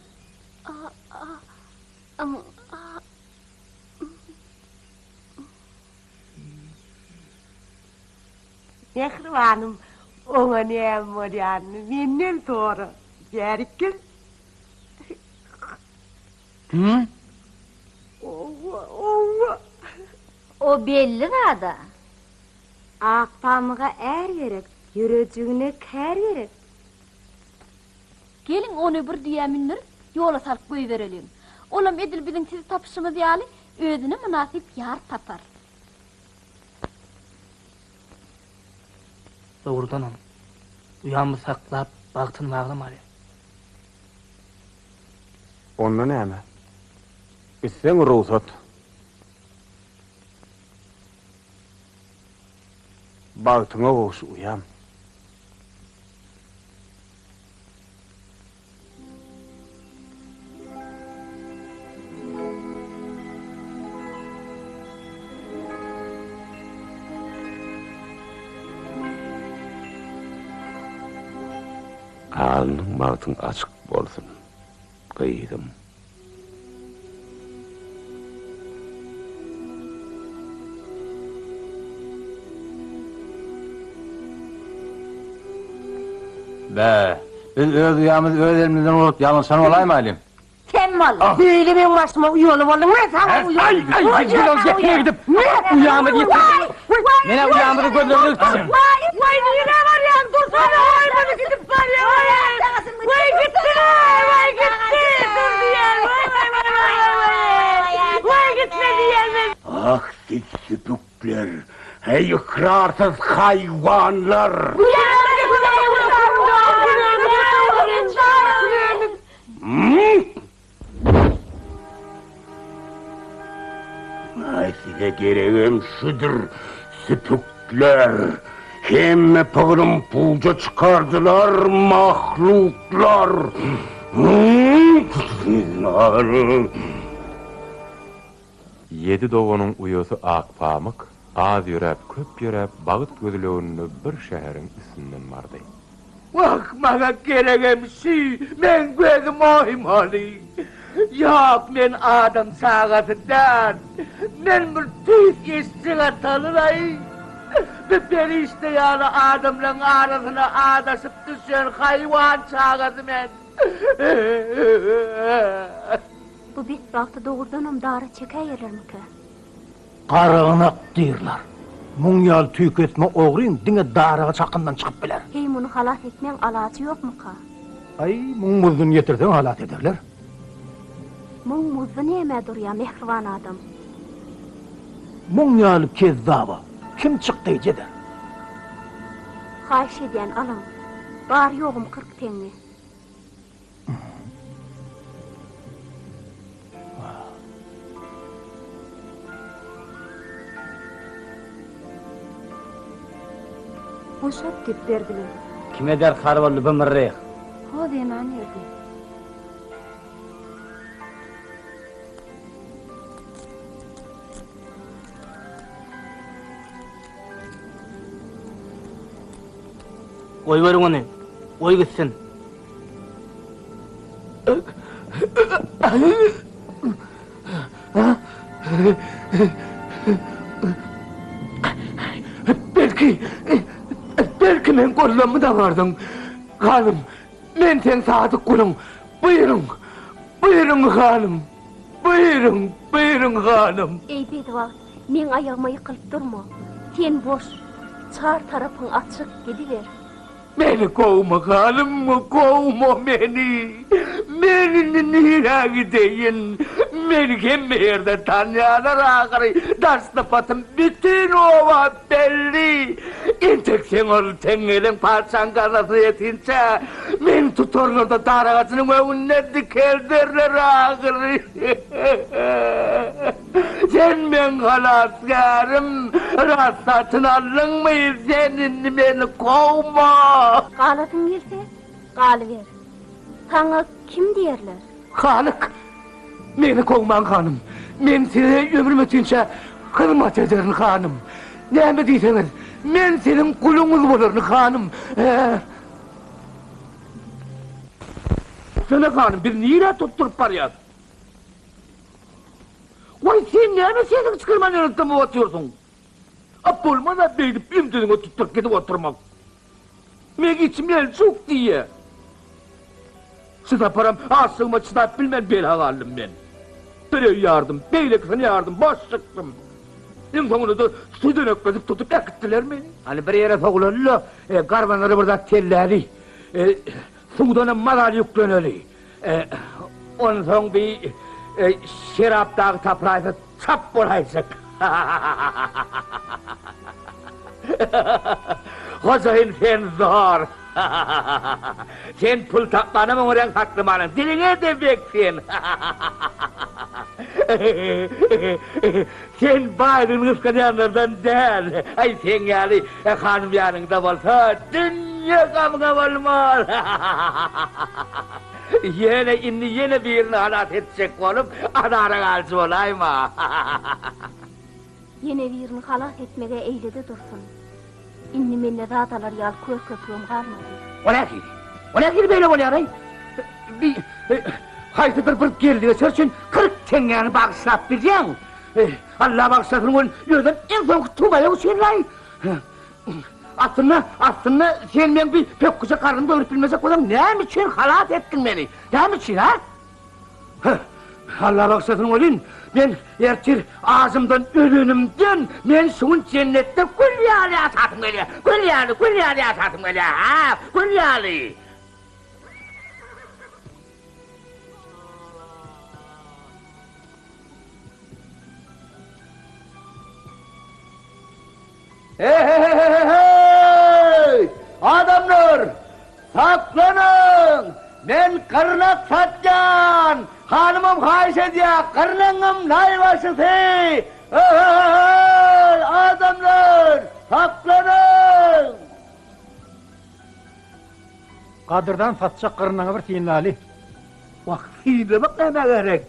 Mähribanym, oňa näme bolýanyny menden sora. Bärik gel. Hü? Owa, owa. O belli zad-a. Akpamyga är gerek, ýürejigine kär gerek. Geliň, ony bir düýä mündürip, ýola salyp goýbereliň. Olam edil biziň sizi tapyşymyz ýaly, özüne mynasyp ýar tapar. Dogrudanam, uýamyzy saklap, bagtyny baglamaly. Onda näme? Gitseň rugsat. Bagtyňa gowuş, uýam. Alnyň bagtyň açyk bolsun, gyzym. Bä, biz öz uýamyzy öz elimizden urup ýalňyşan bolaýmalyň. Sen bol. Beýle meň başyma uýaly bolduň, men saňa uýaly. Aý, aý, aý, gel ol gepine gidip, uýamyzy ýitirdik. Men-ä uýamyzy gözlegine gitjek. Waý, waý, nirä barýaň, dursana, waý, muny gidip barýa, waý, waý, gitdi-le, waý, gitdi, dur diýýän, waý, waý, waý, waý, waý, waý, gitme diýýän men. Ah, siz süpükler! Eý ykrarsyz haýwanlar! Aý size geregem şudur, süpükler! Hemme pygrym puja çykardylar, mahluklar! Ýedi doganyň uýasy Akpamyk az ýöräp, köp ýöräp, bagt gözleginde bir şäheriň üstünden bardy. Wah, maňa geregem şü, meň gözüm oýmaly. Ýok, men adam çagasy däl. Men bir tüýs eşek ataly-laý. Bir perişde ýaly adamlaň arasyna azaşyp düşen haýwan çagasy men. Bu betbagty dogrudanam dara çekäýerlermikä? Garagynak diýrler. Muň ýaly tüýkesme ogryň diňe daraga çakyndan çykyp biler. Heý, muny halas etmeň alajy ýokmuka? Aý, muň muzduny ýetirseň halas ederler. Muň muzdy nämä durýa, mähriban adam? Muň ýaly kezzaba kim çykdaýjy eder? Haýyş edýän, alyň. Bary-ýogum 40 teňňe. Boşat diýip berdiler. Kime derkar boldy bu myrryh? Ho zenan erdi. Goýberiň ony. Goý gitsin. Belki, belki meň gollammy daňardyň. Hanym, men seň sadyk guluň. Buýruň, buýruň hanym. Buýruň, buýruň hanym. Eý bedbagt, meň aýagyma ýykylyp durma. Sen boş. Çar tarapyň açyk, gidiber. Meni kowma hanym, kowma meni. Men indi nirä gideýin? Meni hemme ýerde tanýarlar ahyry. Daş sypatym bütin oba belli. Entek seň ol teňňeleň patyşaň gaznasyna ýetinçä, meni tutarlar-da dar agajynyň öňünde dikelderler ahyry. Sen meň halasgärim, rast satyn aldyňmy, sen indi meni kowma! Galasyň gelse, galyber. Saňa kim diýerler? Halyk, meni kowmaň hanym. Men size ömrüm ötinçä hyzmat ederin hanym. Näme diýseňiz, men siziň guluňyz bolaryn hanym. Sene hanym, biz nirä tutduryp barýas? Goý, sen näme sesiňi çykarman ýöne dymyp otyrsyň? A bolmaz-a beýdip ümdüziňe tutduryp gidip oturmak. Meň içim eljuk diýýä. Şu saparam açlygyma çydap bilmän bela galdym men. Bir öý ýardym, beýlekisini ýardym, boş çykdym. Iň soňunda-da südenekledip tutup äkitdiler meni. Hany bir ýere sowulaly-da, garbanlara bir zat telläli. Suwdanam mazaly ýükleneli. Onsoň bi şerap dagy taplaýsa çap bolaýjak. Hojaýyn sen zor. Sen pul tapmanam oňarýaň saklamanam. Diliňe-de bek sen. Sen baýlygyny gysganýanlardan däl. Aý seň ýaly hanym ýanyňda bolsa dünýe gamyňa bolmaz. Ýöne indi ýene birini halas etjek bolup azara galyjy bolaýma. Ýene birini halas etmeg-ä eýle-de dursun. Indi mende zat alar ýaly kör köpügem galmady. O nähili? O nähili beýle bolýar-aý? Bi haýsydyr bir geldi-geçer üçin 40 teňňäni bagyşlap bilýäň. Alla bagyşlasyn welin, özem iň soňky tumaýak üçin-laý. Aslynda, aslynda sen meň bi pökgüje garnymy doýrup bilmejek bolsaň, näme üçin halas etdiň meni? Näme üçin, hä? Heh, Alla bagyşlasyn welin, men ertir ajymdan ölenimden, men şu gün jennetde gül ýaly ýaşasym gelýär. Gül ýaly, gül ýaly ýaşasym gelýär, hä, gül ýaly. He-he-he-he-heý! Adamlar! Saklanyň! Men gyrnak satýan! Hanymam haýyş edýär, gyrnagyňam naýbaşysy! He-he-he-heý! Adamlar! Saklanyň! Gadyrdan satjak gyrnaňy bir synlaly. Wah, synlamak nämä gerek?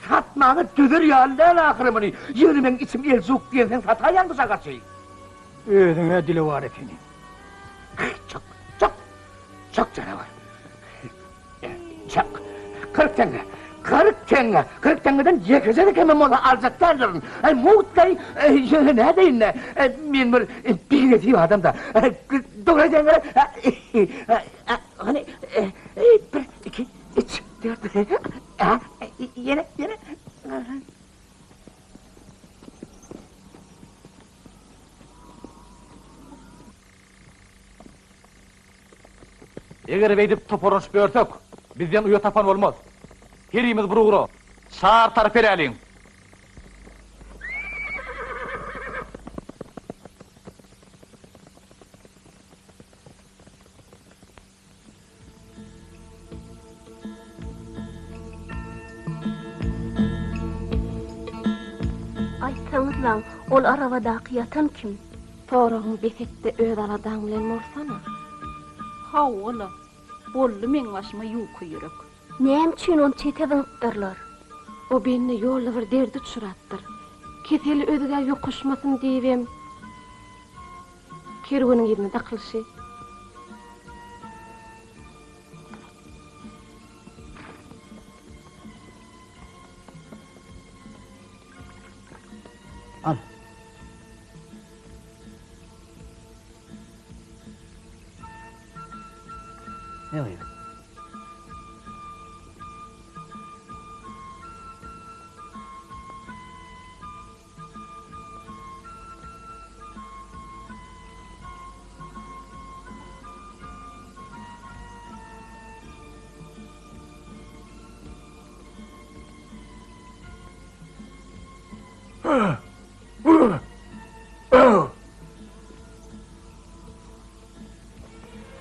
Satmaga dözer ýaly däl ahyry muny. Ýöne meň içim eljuk diýenseň sataýaň bu şagaçy. Özüň-ä dilewar ekeniň. Çyk, çyk, çyk janawar. Çyk. 40 teňňe. 40 teňňe. 40 teňňeden ýekeje-de kemem bolsa aljak däldirin. Aý, mugtlaý, ýöne nädeýin-dä. Men bir binesip adam-da. Dogry aýdýaň, hany, bir, iki, üç, dört, ýene, ýene. Eger beýdip toparlanyşyp ýörsek, bizden uýa tapan bolmaz. Herimiz bir ugra, çar tarap eräliň. Aýtsaňyzlaň, ol arabadaky ýatan kim? Soragyňy bes et-de öz aladaň bilen bolsana. Hawa-la, boldy meň başyma ýuka ýürek. Näme üçin ony çete zyňypdyrlar? O bende ýolda bir derde uçrapdyr. Keseli özgä ýokaşmasyn diýibem kerweniň yzyna dakylyşy. Al. Ne gyz?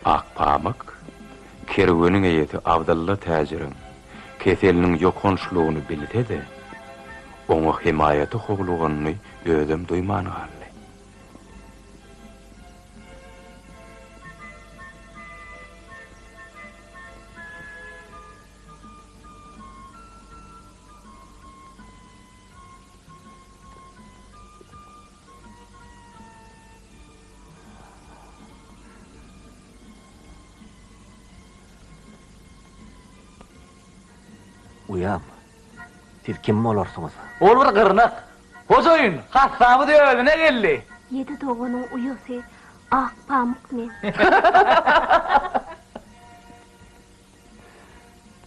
Akpamyk kerweniň eýesi Abdylla täjiriň keseliniň ýokançlygyny bilse-de, oňa hemaýata howluganyny özem duýman galdy. Uýam, siz kim bolarsyňyz? Ol bir gyrnak. Hojaýyn, hassamyz özüne geldi. Ýedi doganyň uýasy Akpamyk men.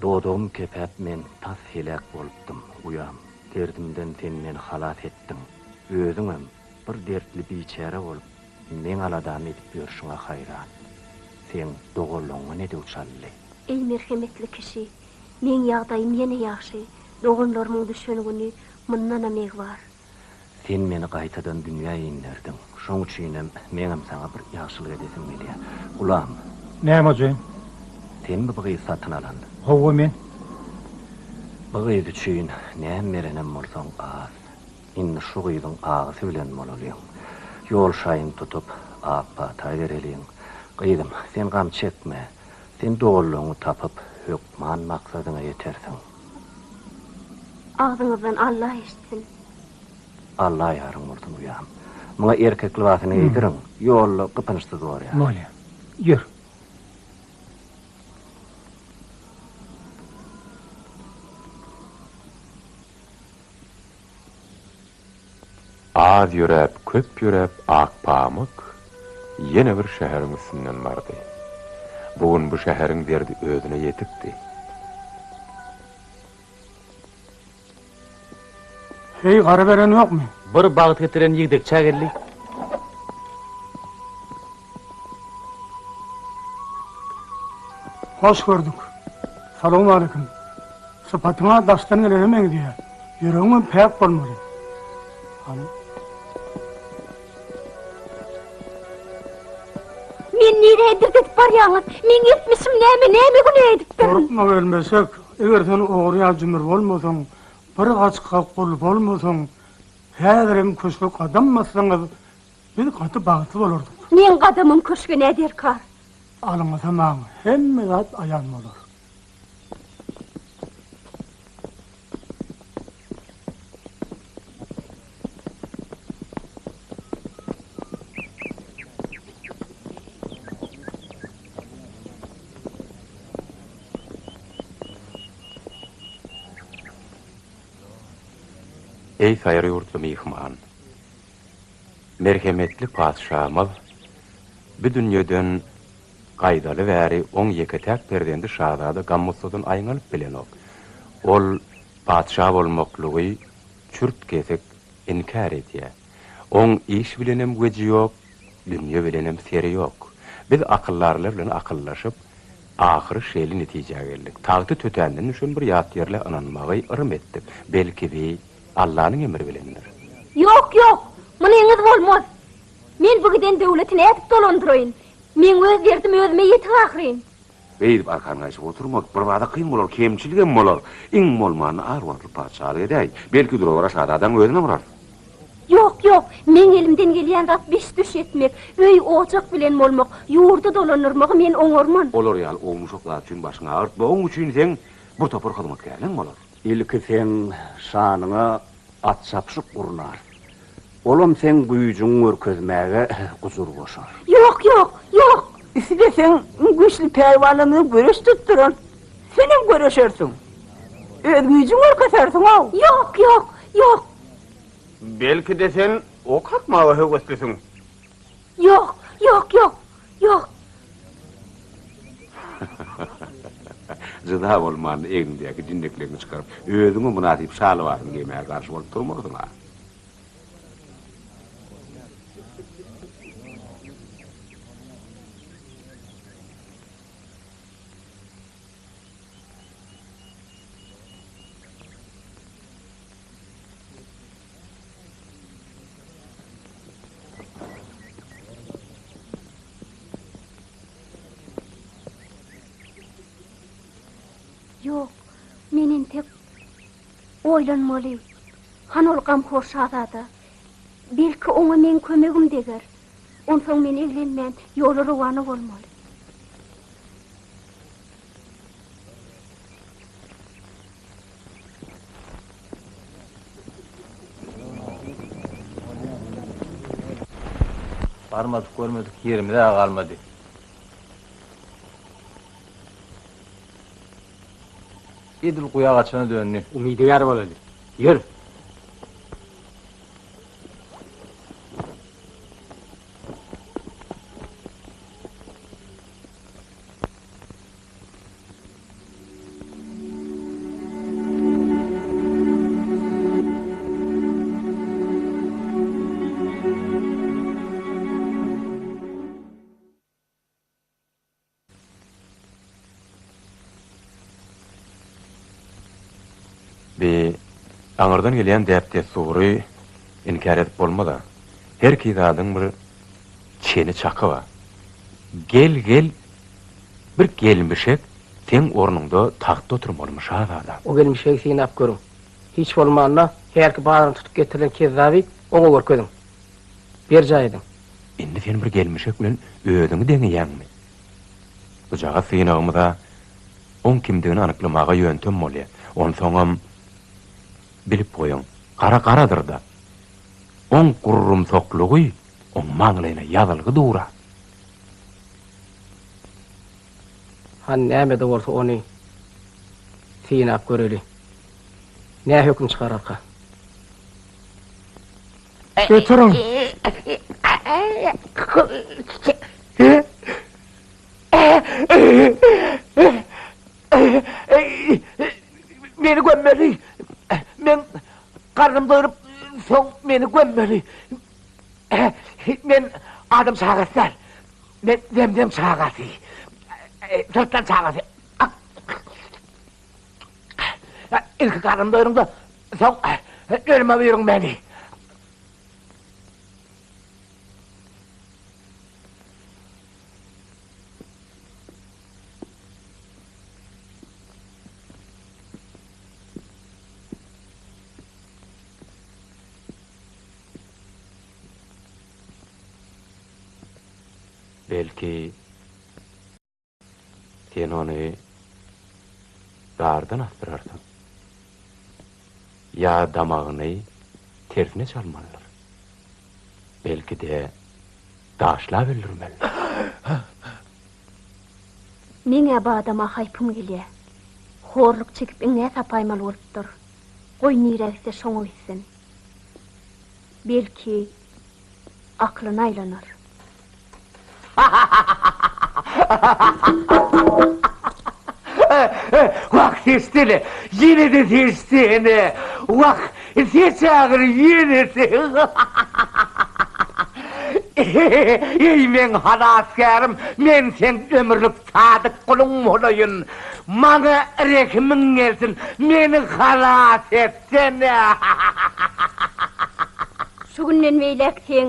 Dodagym kepäp men tas heläk bolupdym, uýam, derdimden sen meni halas etdiň. Özüňem bir dertli biçäre bolup, meň aladamy edip ýörşüňe haýran. Seň doganlaňňa ne döw çaldy? Eý merhemetli kişi, meň ýagdaýym ýene ýagşy, doganlarymyň düşen güni mundanam egbar. Sen meni gaýtadan dünýä inderdiň. Şoň üçinem meňem saňa bir ýagşylyk edesim gelýär. Gulam! Näme hojaýyn? Senmi bu gyzy satyn alan? Hawa, men. Bu gyz üçin näme berenem bolsaň az. Indi şu gyzyň agysy bilen bolalyň. Ýol şaýyny tutup, ak pata bereliň. Gyzym, sen gam çekme. Sen doganlaryňy tapyp, hökman maksadyňa ýetersiň. Agzyňyzdan Alla eşitsin. Alla ýaryň bolsun uýam. Muňa erkek lybasyny geýdiriň, ýolda gypynçsyz bolýar. Bolýar. Ýör. Az ýöräp, köp ýöräp Akpamyk ýene bir şäheriň üstünden bardy. Bu gün bu şäheriň derdi özüne ýetikdi. Heý, gara beren ýokmy? Bir bagt getiren ýigdekçä geldi. Hoş gördük. Salowmaleýkim. Sypatyň-a daşdan gelene meňzeýär. Ýüregiňem päk bolmaly. Hany. Nirä dürkedip barýaňyz? Meň etmişim näme, näme günä edipdirin? Gorkma gelmeşek, eger sen ogry ýa jümür bolmasaň, bir gaçga gul bolmasaň, häzirem köşge gadam bassaňyz, biz gaty bagtly bolardyk. Meň gadamym köşge nä derkar? Alynmasa maňa hemme zat aýan bolar. Eý saýry ýurtly myhman! Merhemetli patyşamyz bu dünýeden gaýdaly bäri oň ýeke-täk perzendi şazada gam-gussadan aýňalyp bilenok. Ol patyşa bolmaklygy çürt-kesik inkär edýär. Oň iş bilenem weji ýok, dünýe bilenem seri ýok. Biz akyldarlar bilen akyllaşyp, ahyry şeýle netijä geldik. Tagty tötänden düşen bir ýat ýerlä ynanmagy yrym etdik. Belki bi Allanyň emri bilendir. Ýok, ýok, munyňyz bolmaz. Men bu giden döwleti nädip dolandyraýyn? Meň öz derdim özüme ýetik ahyryn. Beýdip arkan gaýşyp oturmak birbada kyn bolar, kemçiligem bolar. Iň bolmanda az wagtlyk patyşalyk edäý. Belki dura-bara şazadaň özüne bararys. Ýok, ýok, meň elimden gelýän zat biş-düş etmek, öý-ojak bilen bolmak, ýurdy dolandyrmagy men oňarman. Olar ýaly ownuşak zat üçin başyňy agyrtma, oň üçin seň bir topar hyzmatkärleň bolar. Ilki seň şanyňa at çapyşyk gurnarys. Olam seň güýjüňi görkezmäge gujur goşar. Ýok, ýok, ýok! Isleseň, güýçli pälwanlarymyza göreş tutdurarys. Senem göreşersiň. Öz güýjüňi görkezersiň-ow! Ýok, ýok, ýok! Belki-de sen ok atmaga höweslisiň? Ýok, ýok, ýok, ýok! Jyda bolmanda egniňdäki jinnekleriňi çykaryp, özüňe mynasyp şa lybasyny geýmäge garşy bolup durmarsyň-a. Ýok, men entek oýlanmaly. Hany ol gamhor şazada? Belki, oňa meň kömegim deger. Onsoň men eglenmän, ýola rowana bolmaly. Barmadyk, görmedik ýerimiz-ä galmady. Edil guýa gaçana döndi. Umydygär bolaly. Ýör! Bi aňyrdan gelýän däp-dessury inkär edip bolmaz-a. Herki zadyň bir çeni-çaky bar. Gel-gel, bir gelmişek seň ornuňda tagtda oturmalymy, şazada? O gelmişegi synap görüň. Hiç bolmanda, hälki bazaryny tutup getirilen kezzaby oňa görkeziň. Berjaý ediň. Indi sen bir gelmişek bilen özüňi deňeýäňmi? Bujagaz synagymyz-a oň kimdigini anyklamaga ýöntem bolýa. Onsoňam, bilip goýuň, gara garadyr-da. Oň gurrumsaklygy oň maňlaýyna ýazylgy dur-a. Hany näme-de bolsa ony synap göreli. Nä höküm çykararka? Göteriň! Meni gömmeli. Men garnym doýrup, soň meni gömmeli. Men adam çagasy däl. Men zemzem çagasy. Syrtlan çagasy. Ilki garnym doýruň-da, soň ölüme buýruň meni. Belki, sen ony dardan asdyrarsyň. Ýa damagyny tersine çalmalydyr. Belki-de, daşlap öldürmelidir. Meň-ä bu adama haýpym gelýä. Horluk çekip iňňä sapaýmaly bolupdyr. Goý nirä gitse şoňa gitsin. Belki, aklyna aýlanar. Wah, seçsene! Ýene-de seçsene! Wah, seç ahyry ýene seç! Eý, meň halasgärim, men seň ömürlik sadyk guluň bolaýyn. Maňa rehimiň gelsin, meni halas etsene! Şu günden beýläk seň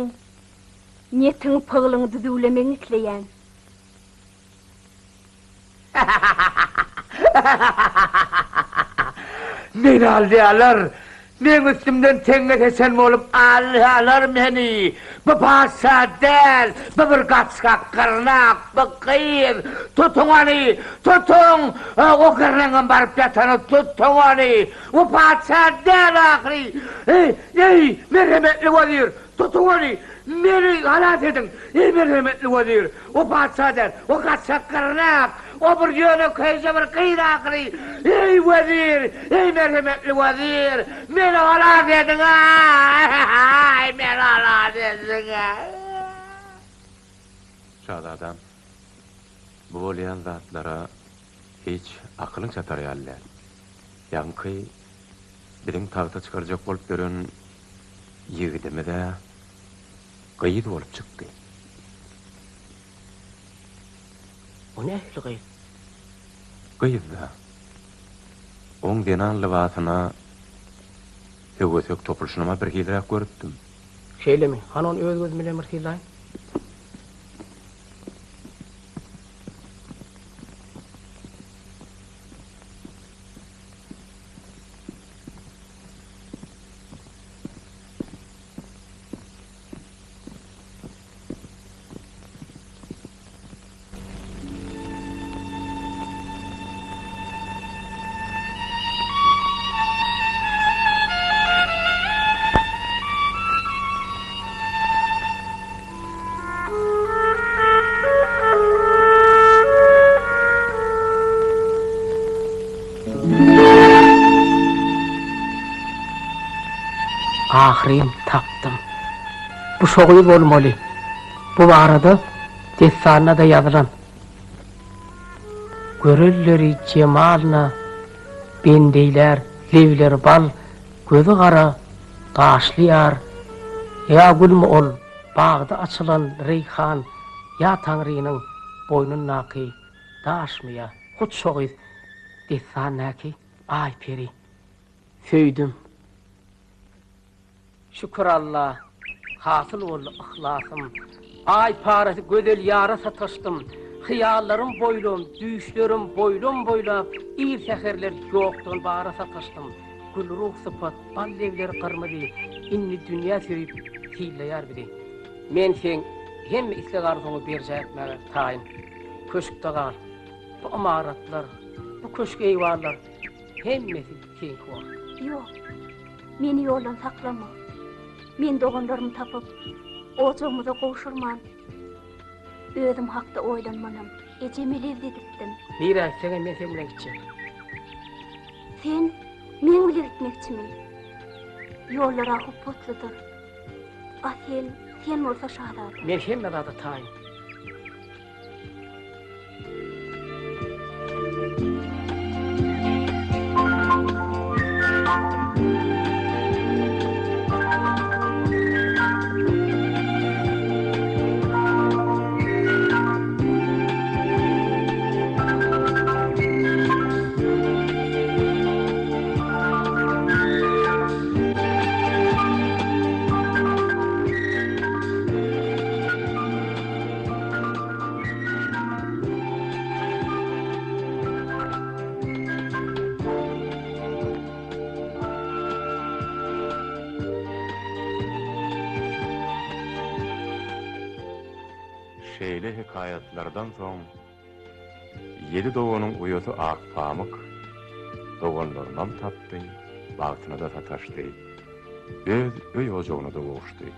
Niýetiňi, pyglyňy düzüwlemegiňi isleýän. Meni alýarlar! Meň üstümden teňňe seçen bolup alýarlar meni! Bu patyşa däl, bu bir gaçgak gyrnak, bu gyz! Tutuň ony! Tutuň! O gyrnagyň baryp ýatany, tutuň ony! Bu patyşa däl ahyry! Eý, eý, merhemetli wezir! Tutuň ony! Meni halas ediň! Eý, merhemetli wezir! O patyşa däl, o gaçak gyrnak! O bir ýönekeýje bir gyz ahyry! Eý, wezir! Eý, merhemetli wezir! Meni halas ediň-ä-äý! Meni halas ediň-ä! Şazadam, bu bolýan zatlara hiç akylyň çatar ýaly däl. Ýaňky biziň tagta çykarjak bolup ýören ýigidimiz-ä gyz bolup çykdy. O nähili gyz? Gyz-da. Oň zenan lybasyna höwesek topulyşynam-a birhiliräk görüpdim. Şeýlemi? Hany ony öz gözüm bilen bir synlaýyn. Ahyryn tapdym. Bu şo gyz bolmaly. Bu barada dessanda-da ýazylan. Görelleri jemalyna bend eýlär, lebleri bal, gözi gara, gaşly ýar. Ýa gülmi ol, bagda açylan reýhan, ýa Taňrynyň boýnundaky daşmy ýa hut şo gyz dessandaky Aýperi. Söýdüm. Şükür Alla, hasyl boldy yhlasym. Aý parasy gözel ýara sataşdym. Hyýallarym boýlam, düýşlerim boýlam-boýlap, ir säherler ýokdan bara sataşdym. Gülruh sypat, bal legleri gyrmyzy, indi dünýä söýüp sylaýar bizi. Men seň hemme isleg-arzuwyňy berjaý etmäge taýyn. Köşkde gal. Bu ymaratlar, bu köşk-eýwanlar hemmesi seňki bolar. Ýok, meni ýoldan saklama. Men doganlarymy tapyp, ojagymyza gowşurman, özüm hakda oýlanmanam, ejeme lebt edipdim. Nirä gitseňem men seň bilen gitjek. Sen meň bile gitmekçimi? Ýollar-a hupbatlydyr. A sen, sen bolsa şazada. Men hemme zada taýyn. Şeýle hekaýatlardan soň ýedi doganyň uýasy Akpamyk doganlarynam tapdy, bagtyna-da sataşdy, öz öý-ojagyna-da gowuşdy.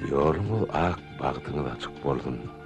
Ýoluňyz ak, bagtyňyz açyk bolsun!